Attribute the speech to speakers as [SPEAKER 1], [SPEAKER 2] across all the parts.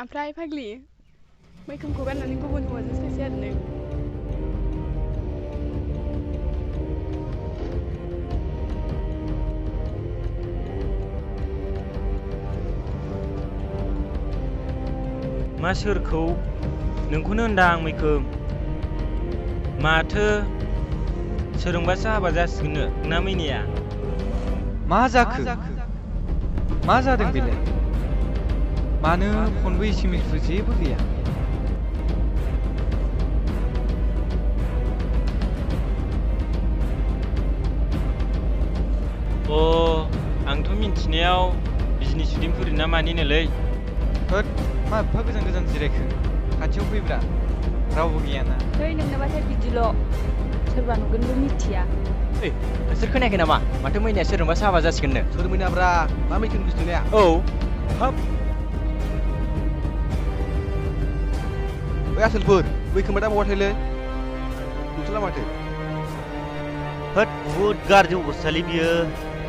[SPEAKER 1] ओमफ्राय फाग्लि मैखोमखौ गाननानै गुबुन हौवाजों सासे आरो नों
[SPEAKER 2] मा सोरखौ नोंखौनो होनदां मैखोम माथो सोरजोंबासो हाबा जासिगोननो ना मैनाया
[SPEAKER 3] मा जाखो मा जादों बेलाय मानो फनबो एसएमएसबो जेबो गैया
[SPEAKER 2] आंथ' मिन्थिनायाव बिजनि सुदिमपुरि ना मानिनोलै
[SPEAKER 3] होद मा एफा गोजान गोजान जिरायखो खाथियाव फैब्रा रावबो गैयाना
[SPEAKER 1] है नोंनाबाथाय बिदिल' सोरबा नुगोनबो मिथिया
[SPEAKER 4] नोंसोर खोनायाखै नामा माथो मैनाया सोरजोंबासो हाबा जासिगोननो
[SPEAKER 5] सोर मैनाब्रा मा मैखोम बुस्थुनिया
[SPEAKER 4] औ हाब
[SPEAKER 5] ओइ आसोलफोर मैखोमा दा बहा थायोलै नुथला माथो
[SPEAKER 6] होद बुहुद गाज्रि अबस्थालै बियो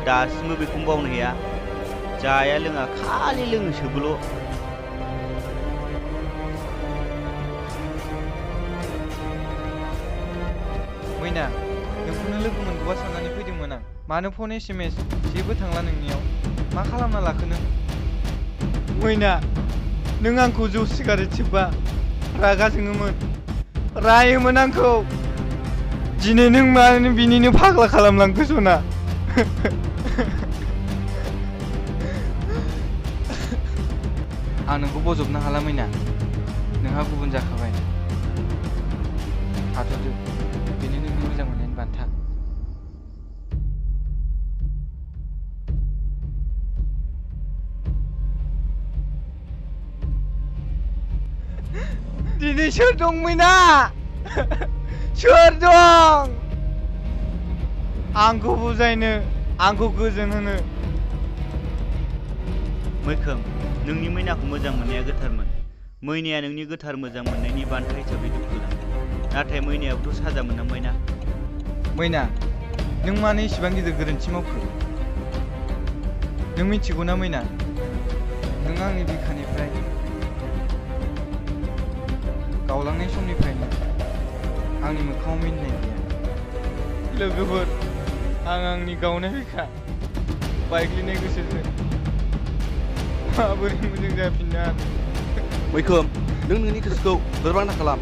[SPEAKER 6] दासिमबो बेखौनो बावनो हाया जाया लोङा खालि लोङोसोबोल'
[SPEAKER 3] मैना नोंखौनो लोगो मोनगौबा साननानै फैदोंमोन आं मानो फन एसएमएस जेबो थांला नोंनियाव मा खालामना लाखो नों मैना नों आंखौ जौ सिगारेट सोबबा रागा जोङोमोन रायोमोन आंखौ दिनै नों मानो बिनिनो फाग्ला खालामलांखो सना आं नोंखौ बजबनो हाला मैना नोंहा गुबुन जाखाबाय थाथ'दो बेनो नोंनि मोजां मोननायनि बान्था दिनै सोर दं मैना सोर दं आंखौ बुजायनो आंखौ गोजोन होनो
[SPEAKER 6] मैखोम नोंनि मैनाखौ मोजां मोननाया गोथारमोन मैनाया नोंनि गोथार मोजां मोननायनि बान्था हिसाबै दुखु लांदों नाथाय मैनायाबोथ' साजा मोननांबायना
[SPEAKER 3] मैना नों मानो इसिबां गिदिर गोरोन्थि मावखो नों मिथिगौ ना मैना नों आंनि बिखानिफ्राय गावलांनाय समनिफ्रायनो आंनि मोखाङाव मिनिनाय गैया लोगोफोर आं आंनि गावनाय बिखा बायग्लिनाय गोसोजों माबोरै मोजां जाफिननो हानो
[SPEAKER 5] मैखोम नों नोंनि गोसोखौ लोरबां दाखालाम